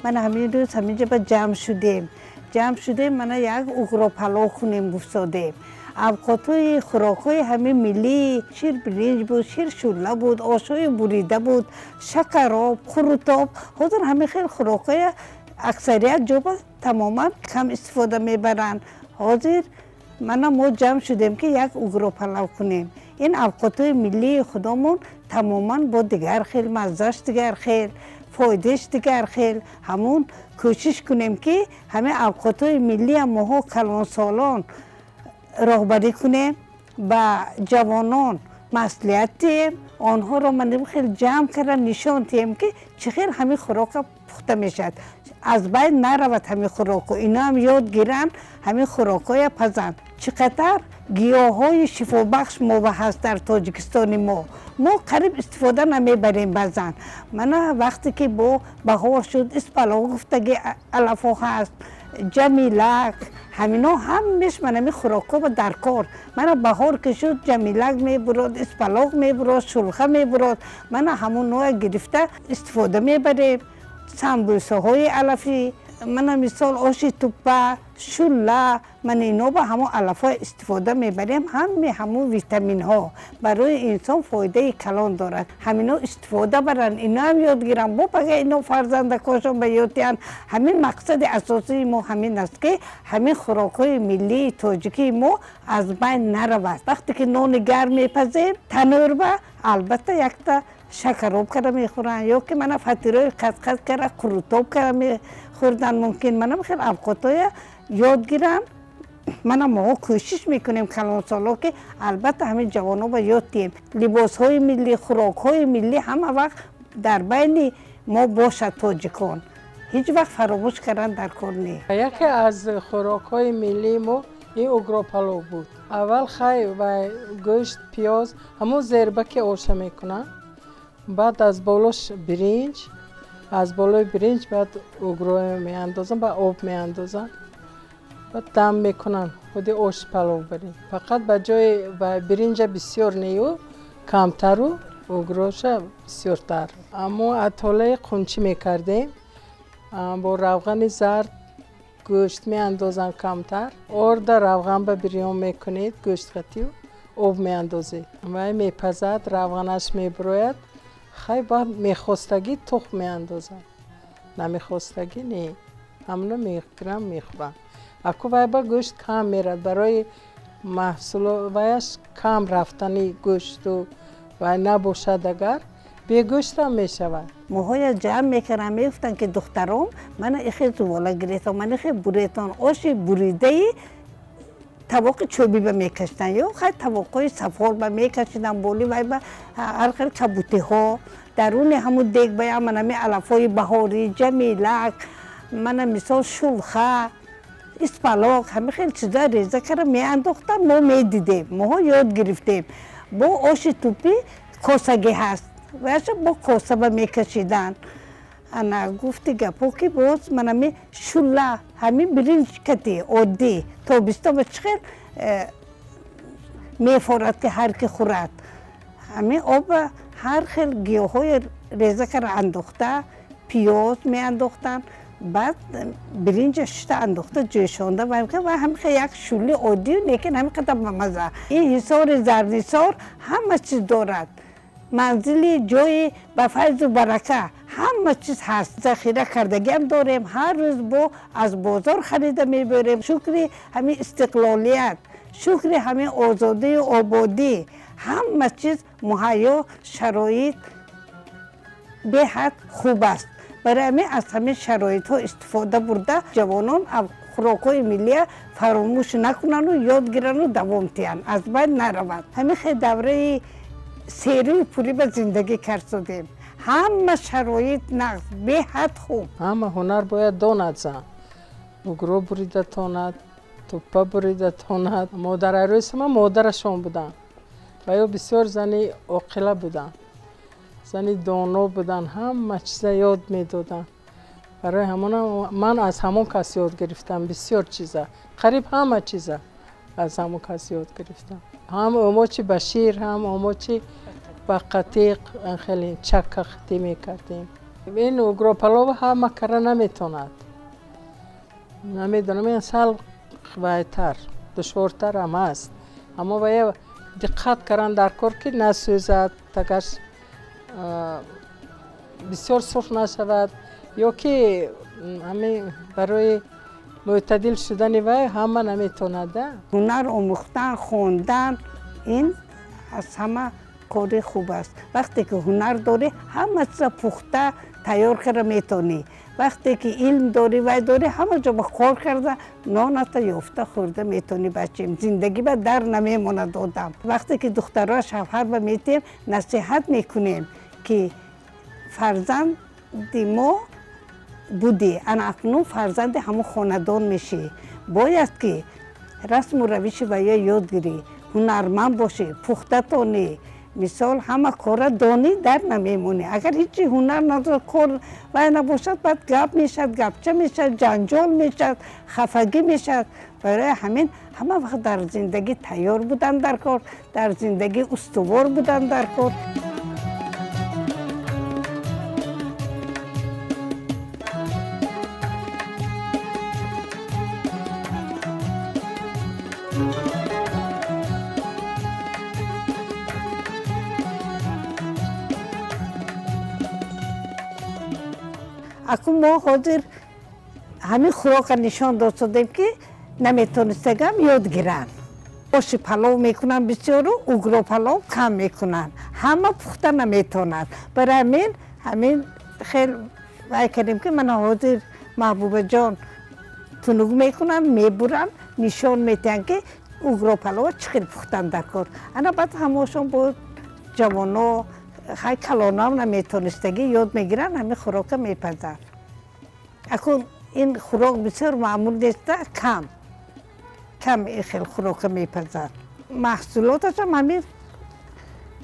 Мана, ҳамин рӯз ҳаминҷа ба ҷамъ шудем, ҷамъ шудем. Мана, як угро палов кунем гуфтодем. Авқотҳои хӯрокҳои ҳамин миллӣ: шир биринҷ буд, шир шӯрла буд, ошҳои бурида буд, шакароб, қурутоб. Ҳозир ҳамин хел хӯрокҳоя аксарият ҷоба тамоман кам истифода мебаранд. Ҳозир мана мо ҷамъ шудем, ки як угро палав кунем. Ин авқотҳои миллии худомон тамоман бо дигар хел маззаш, дигар хел фоидааш, дигар хел. Ҳамун кӯшиш кунем, ки ҳамин авқотҳои миллиам моҳо калонсолон роҳбарӣ кунем, ба ҷавонон маслиҳат диҳем, онҳоро манем хел ҷамъ карда нишон диҳем, ки чӣ хел ҳамин хӯрока пухта мешавад, аз байн наравад ҳамин хӯроко. Иноам ёд гиранд, ҳамин хӯрокҳоя пазанд. Чӣ қадар гиёҳҳои шифобахш мо ҳаст дар Тоҷикистони мо, мо қариб истифода намебарем баъзан. Мана, вақте ки бо баҳор шуд, испалоқ гуфтаги алафҳо ҳаст, ҷамилак, ҳамино ҳамеш манами хӯрокҳо дар кор. Мана, баҳор ки шуд, ҷамилак мебурод, испалоқ мебурод, шулха мебурод. Мана, ҳамонҳоя гирифта истифода мебарем. Самбусаҳои алафӣ, мана, мисол, оши туппа, шулла, мана, ино ба ҳамон алафҳо истифода мебарем. Ҳаме ҳамон витаминҳо барои инсон фоидаи калон дорад. Ҳамино истифода баранд, иноам ёд гиранд, бо пага ино фарзандакошон ба ёд диҳанд. Ҳамин мақсади асосии мо ҳамин аст, ки ҳамин хӯрокҳои миллии тоҷикии мо аз байн наравад. Вақте ки нони гарм мепазем танӯрба, албатта, якта шакароб карда мехӯранд ё ки мана фатирои қатқат карда, қурутоб карда мехӯрдан мумкин. Мана, хел авқотҳоя ёд гиранд. Мана, моҳо кӯшиш мекунем, калонсоло, ки албатта ҳамин ҷавонҳо ба ёд диҳем. Либосҳои миллӣ, хӯрокҳои миллӣ ҳама вақт дар байни мо бошад. Тоҷикон ҳеҷ вақт фаромӯш кардан дар кор не. Яке аз хӯрокҳои миллии мо ин угропалов буд. Аввал хай ва гӯшт, пиёз, ҳамон зербаки оша мекунанд, баъд аз болош биринҷ, аз болои биринҷ баъд угро меандозанд, баъд об меандозанд, баъд дам мекунанд. Худи ош палов барин, фақат ба ҷои биринҷа бисёр нею, камтару угроша бисёртар. Аммо атолаи қунчӣ мекардем бо равғани зард. Гӯшт меандозанд камтар, орда равған ба бирён мекунед, гӯшт қатию об меандозед, вай мепазад, равғанаш мебурояд. Хай, баъд мехостагӣ тухм меандозанд, намехостагӣ не, ҳамно мегиранд, мехӯранд. Аку вай ба гӯшт кам мерад, барои маҳсуло ваяш кам рафтани гӯшту вай набошад, агар бегӯштам мешавад. Моҳоя ҷамъ мекардам, мегуфтанд, ки духтаром, мана, ихе зувола гиретон, мана, ихе буретон. Оши буридаи тавоқи чӯбиба мекашиданд ё хай тавоқҳои сафолба мекашиданд. Боли вай ба ҳар хел кабутиҳо даруни ҳамун дег ба манами алафҳои баҳорӣ, ҷамилак, мана, мисол, шулха, испалоқ, ҳама хел чиза реза карда меандохтанд. Мо медидем, моҳо ёд гирифтем. Бо оши тупи косагӣ ҳаст, ваша бо косаба мекашиданд. Ана, гуфти гапҳо, ки боз манами шула, ҳамин биринҷ кати оддӣ тобистон ба чӣ хел мефорад, ки ҳар ки хӯрад. Ҳамин оба ҳар хел гиёҳҳои реза карда андохта, пиёз меандохтанд, баъд биринҷа шишта андохта, ҷӯшонда ва ҳамин як шӯли оддию, лекин ҳамин қадар бамаза. Ин Ҳисори Зарнисор ҳама чиз дорад, манзили ҷои ба файзу барака, ҳама чиз ҳаст. Захира кардагиам дорем, ҳар рӯз бо аз бозор харида мебарем. Шукри ҳамин истиқлолият, шукри ҳамин озодию ободӣ, ҳама чиз муҳайё, шароит беҳад хуб аст. Барои ҳамин аз ҳамин шароитҳо истифода бурда, ҷавонон хӯрокҳои миллия фаромӯш накунану ёд гирану давом диҳанд, аз байн наравад. Ҳамин хел давраи серию пурӣ ба зиндагӣ кард шудем, ҳама шароит нағз, беҳад хуб. Ҳама ҳунар бояд донад зан: угро бурида тонад, туппа бурида тонад. Модарарӯси ман модарашон буданд ва ё бисёр зани оқила буданд, зани доно буданд, ҳама чиза ёд медоданд. Барои ҳамонам ман аз ҳамон кас ёд гирифтам бисёр чиза, қариб ҳама чиза аз ҳамон кас ёд гирифтам. Ҳам омочи ба шир, ҳам омочи ба қатиқ, хеле чакка хитӣ мекардем. Ин угропалов ҳама кара наметонад. Намедонам, ин сал вайтар, душвортар ҳам аст. Аммо вая диққат кардан дар кор, ки насӯзад, тагаш бисёр сурх нашавад, ё ки ҳамин барои мӯътадил шудани вай ҳама наметонад. Ҳунар омӯхтан, хондан ин аз ҳама кори хуб аст. Вақте ки ҳунар дорӣ, ҳама чиза пухта тайёр карда метавонӣ. Вақте ки илм дорӣ, вай дорӣ, ҳама ҷо ба кор карда ноната ёфта хӯрда метавонӣ. Бачем, зиндагӣ ба дар намемонад одам. Вақте ки духтарро шавҳар ба метиҳем, насиҳат мекунем, ки фарзанди мо будӣ, ана акнун фарзанди ҳамон хонадон мешӣ, бояд ки расму равиши вая ёд гирӣ, ҳунарманд бошӣ, пухта тонӣ. Мисол, ҳама корра донӣ, дар намемонӣ. Агар ҳечи ҳунар надор, кор вай набошад, баъд гап мешавад, гапча мешавад, ҷанҷол мешавад, хафагӣ мешавад. Барои ҳамин ҳама вақт дар зиндагӣ тайёр будан дар кор, дар зиндагӣ устувор будан дар кор. Акун мо ҳозир ҳамин хӯрока нишон додем, ки наметонистагам ёд гиранд. Оши палов мекунанд бисёру угро палов кам мекунанд, ҳама пухта наметонад. Барои ҳамин хел вай кардем, ки мана ҳозир Маҳбубаҷон тунук мекунанд, мебуранд, нишон метиҳанд, ки угро палова чӣ хел пухтан дар кор. Ана баъд ҳамошон бо ҷавоно, хай, калоноам наметонистагӣ ёд мегиранд, ҳамин хӯрока мепазанд. Акун ин хӯрок бисёр маъмул неста, кам кам ин хел хӯрока мепазанд. Маҳсулоташам ҳамин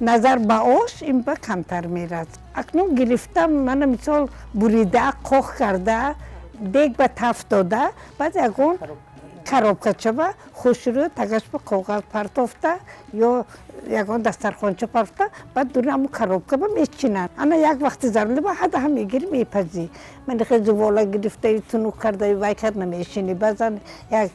назар ба ош ин ба камтар мерад. Акнун гирифта, мана мисол, бурида, қоқ карда, дег ба таф дода, баъд ягон коробкачаба хушрӯ тагаш ба коғаз партофта ё ягон дастархонча партофта, баъд дури ҳамун коробкаба мечинанд. Ана як вақти зарурӣ ба ҳада ҳам мегирӣ, мепазӣ. Ман хел зувола гирифтаю, тунук кардаю, вай кард намешинӣ. Баъзан як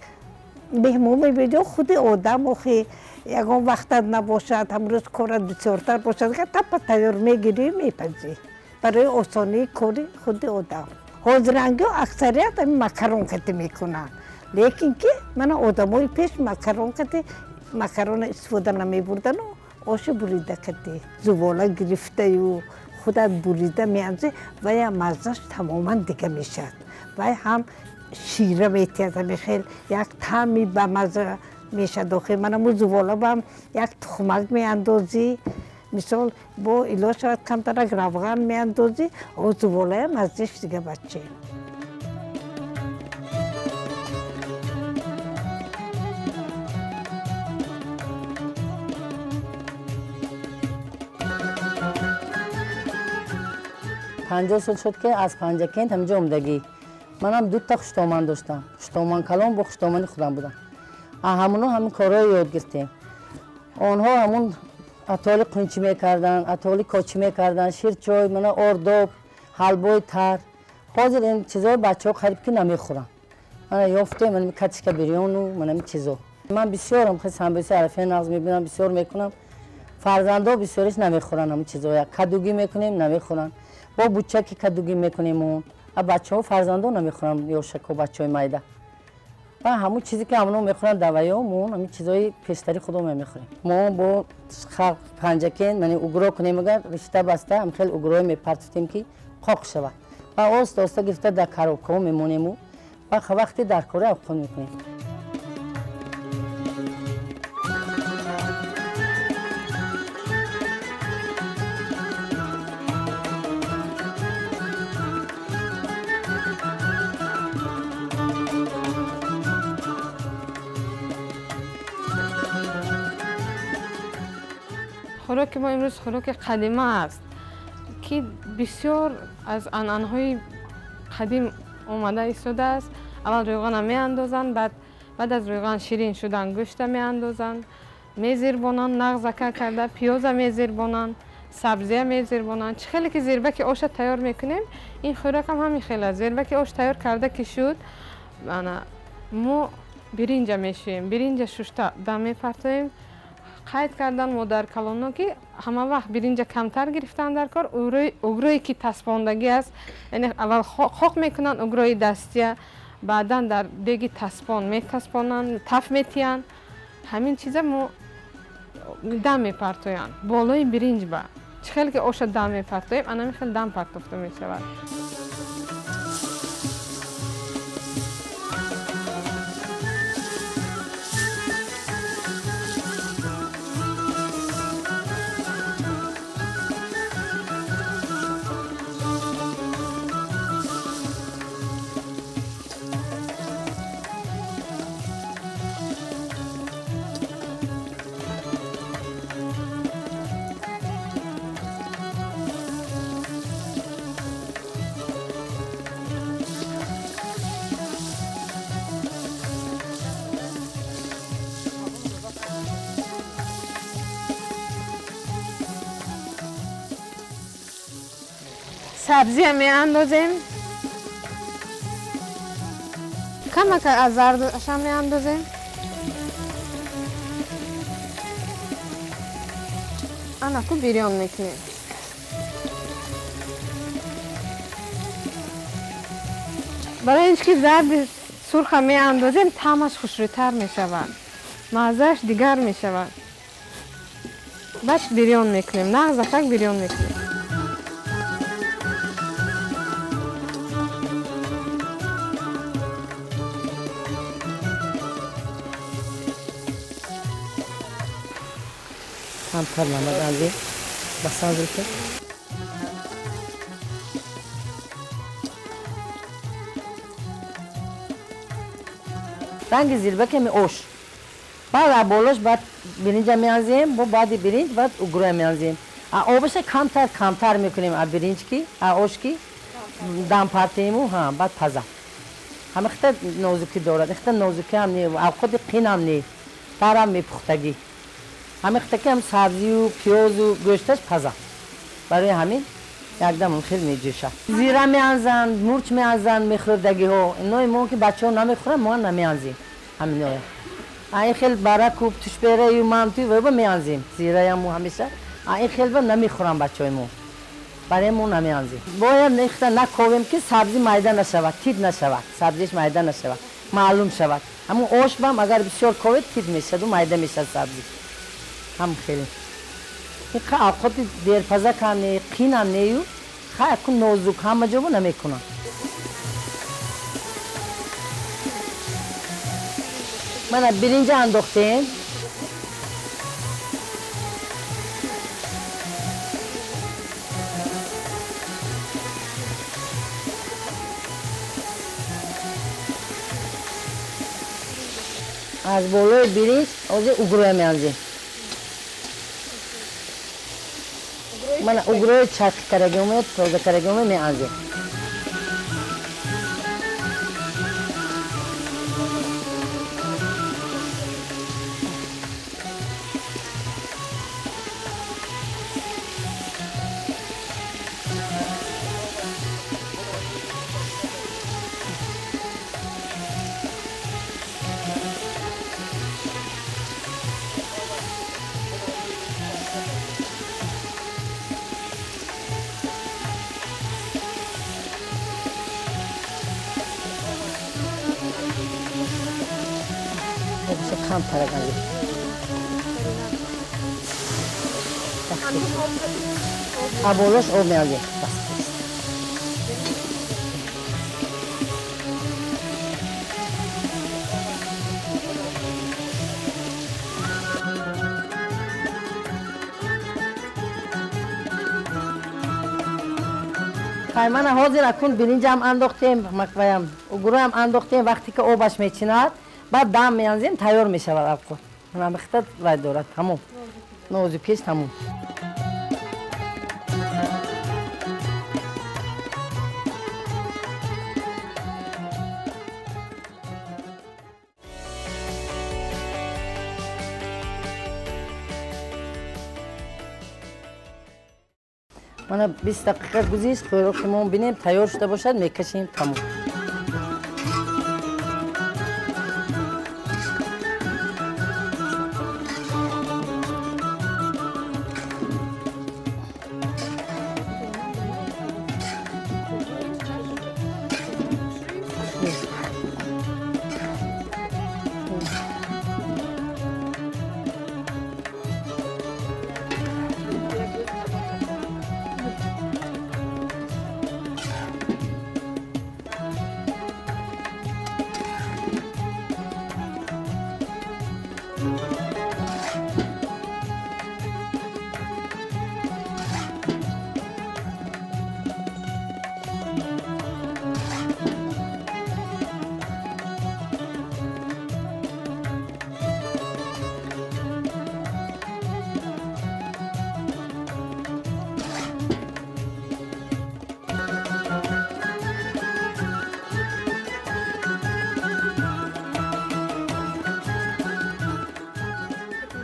меҳмон мебиёд ё худи одам охи ягон вақтат набошад, ҳамрӯз корат бисёртар бошад, тапа тайёр мегирӣ, мепазӣ, барои осонии кори худи одам. Ҳозирангиҳо аксарият ҳамин макарон кати мекунанд, лекин ки мана одамои пеш макарон кати макарона истифода намебурдану оши бурида кати зувола гирифтаю, худат бурида меанзӣ, вая маззаш тамоман дига мешавад. Вай ҳам шира метиҳад, ҳами хел як таъми бамазза мешавад. Охир мана му зувола бам як тухмак меандозӣ, мисол, бо ило шавад, камтарак равған меандозӣ, о зуволая маззаш дига баче. 50 сол шуд, ки аз Панҷакент ҳаминҷо омдагӣ. Манам дута хуштоман доштам, хуштоман калон бо хуштомани худам будам. Ҳамуно ҳамин корҳоро ёд гирифтем. Онҳо ҳамун атоли қунчӣ мекарданд, атоли кочӣ мекарданд, ширчой, мана ордоб, ҳалбои тар. Ҳозир ин чизҳои бачаҳо қариб ки намехӯранд. Мана ёфтем мана катишка бирёну мана чизо. Ман бисёрам хел самбуси арафе нағз мебинам, бисёр мекунам. Фарзандо бисёриш намехӯранд ҳамун чизоя. Кадугӣ мекунем, намехӯранд. Бо бучаки кадугӣ мекунем, он а бачаҳо, фарзандо намехӯранд, ёшако, бачаҳои майда. Ва ҳамун чизе ки ҳамоно мехӯранд даваё, мо ҳамин чизои пештари худо мехӯрем. Мо бо халқ Панҷакен мани угро кунем, агар ришта баста ҳам хел угрои мепартофтем, ки қоқ шавад, ва оста оста гирифта дар коробкаҳо мемонему ва вақте дар кора авқон мекунем. Хӯроки мо имрӯз хӯроки қадима аст, ки бисёр аз анъанаҳои қадим омада истодааст. Аввал рӯйғона меандозанд, баъд аз рӯйған ширин шудан гӯшта меандозанд, мезирбонанд, нағзака карда пиёза мезирбонанд. Сабзия мезирбонанд. Чӣ хеле ки зирбаки оша тайёр мекунем, ин хӯрокам ҳамин хел аст. Зирбаки ош тайёр карда ки шуд, ана мо биринҷа мешӯем. Биринҷа шушта дам мепартоем. Қайд кардан модаркалонҳо ки ҳама вақт биринҷа камтар гирифтан дар кор, угрое ки таспондагӣ аст, яъне аввал хок мекунанд угрои дастия, баъдан дар деги таспон метаспонанд, таф метиҳанд. Ҳамин чиза мо дам мепартоянд болои биринҷ ба. Чӣ хеле ки оша дам мепартоем, анами хел дам партофта мешавад. Сабзия меандозем, камака аз зардаша меандозем, анаку бирён мекунем. Барои ин ки зарди сурха меандозем, таъмаш хушрӯйтар мешавад, маззааш дигар мешавад. Баъд бирён мекунем, нағзакак бирён мекунем. Камтар намак андем, басан зилка. Ранги зирбаки ми ош. Баъд болош баъд биринҷа меанзем, бо баъди биринҷ баъд угрӯя меанзем. А обаша камтар камтар мекунем, а биринҷ ки, а ош ки дам партему, ҳа, баъд паза. Ҳама хита нозукӣ дорад, хита нозукӣ ҳам не, авқоти қин ҳам не, дарам мепухтагӣ. Ҳамин хита ҳам сабзию пиёзу гӯшташ паза. Барои ҳамин якдам хел меҷӯшад. Зира меанзанд, мурч меанзанд мехӯрдагиҳо. Инои мо ки бачаҳо намехӯранд, мо намеанзем ҳаминоя. А ин хел бараку, тушбераю, мантую вайба меанзем. Зираям ҳамеша. А ин хелба намехӯранд бачаҳои мо. Барои мо намеанзем. Бояд нехта наковем ки сабзӣ майда нашавад, тит нашавад, сабзиш майда нашавад, маълум шавад. Ҳамун ош бам агар бисёр ковед тит мешаваду майда мешавад сабзӣ. Ҳам хеле. Ин қа авқоти дерпазак ҳам не, қин ҳам нею, ха яку нозук ҳама ҷобо намекунам. Мана биринҷа андохтем. Аз болои биринҷ ҳозир угрӯя меанзем. Мана угрӯи чархи карагиоме, тоза карагиоме меанзем. Камтарак анзем. А болош об меанзем. Бас. Хай, мана ҳозир акун биринҷам андохтем, макваям, угрӯям андохтем, вақте ки обаш мечинад, баъд дам меанзем, тайёр мешавад авқот. Мана хита вай дорад, тамом. Нозукиш тамом. Мана 20 дақиқа гузишт, хӯроки мо бинем тайёр шуда бошад, мекашем, тамом.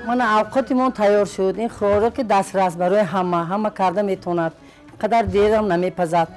Мана авқоти мо тайёр шуд. Ин хӯроки дастрас барои ҳама, ҳама карда метавонад, қадар дерам намепазад.